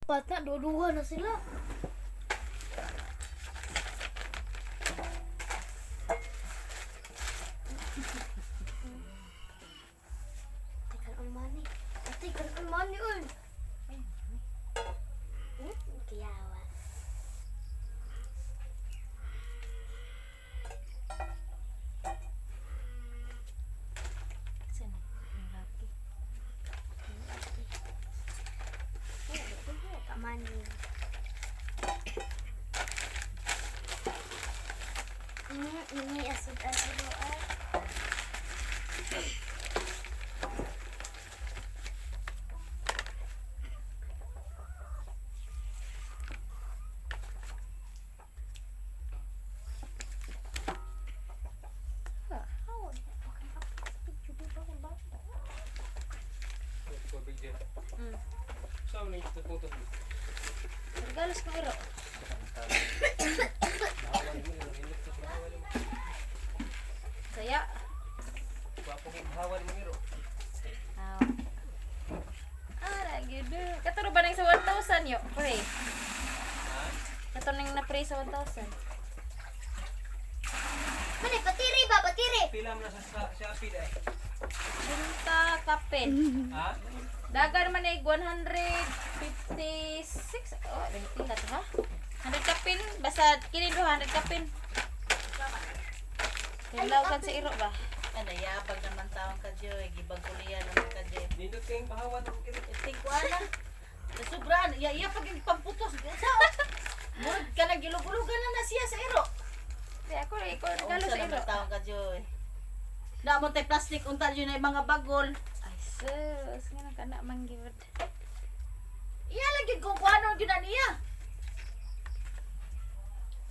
Bata, duduha na sila. Ate, kan money. Ate, kan money, oy. Kiyawa. Saan? Yung laki. Kamani. Ini asud asud ah. Saan mo nang puto? Regalos ko iro. Bahawan mo, hinot ko bahawan mo. Saya. Gwapo kay bahawan mo iro. Ah. Ah, lagi do. Katuro ba nang sa 1,000 yo? Pre. Ha? Kato nang na-pre sa 1,000. Mani, patiri ba? Patiri! Pila mo na sa Shopee dai. Junta kapin. Ha? Dagan man ay 156. Oh, pila to ha? 100 kapin. Basta kini do 100 kapin. Kailaw kan sa iro ba? Ano, yabag naman taong ka, Joy. Gibag kuliya naman ka, Joy. Nindot kayong bahawan mo iro. Iting ko, ana. Nasubraan. Iya, iya, pag pamputos. Sa, murag ka na, gilugulugan na na siya sa iro. Di ako ikaw regalo Unsa sa iro. naman taong ka, Joy. Na mo tay plastic unta yun ay mga bagol. Ay sus, nga nang kana man gyud. Iya lagi kung kuano gyud na niya.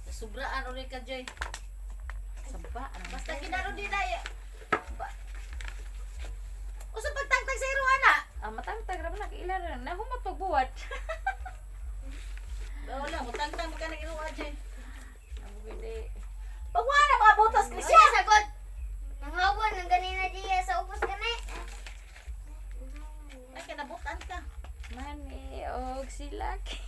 Nasubraan uli ka, Joy. Saba. Ano? Basta kinaro din na iya. Usa pagtangtang sa iro, ana. Ah, matangtag ra man na ra na humot pagbuhat. Wala, mutangtang mo ka ng iro, Joy. Amo gid. Pagwa na mga butas, Siya Christian. sagot! Nanghawan ng ganina diya sa upos gani. Ay, kinabutan ka. Mani og silaki.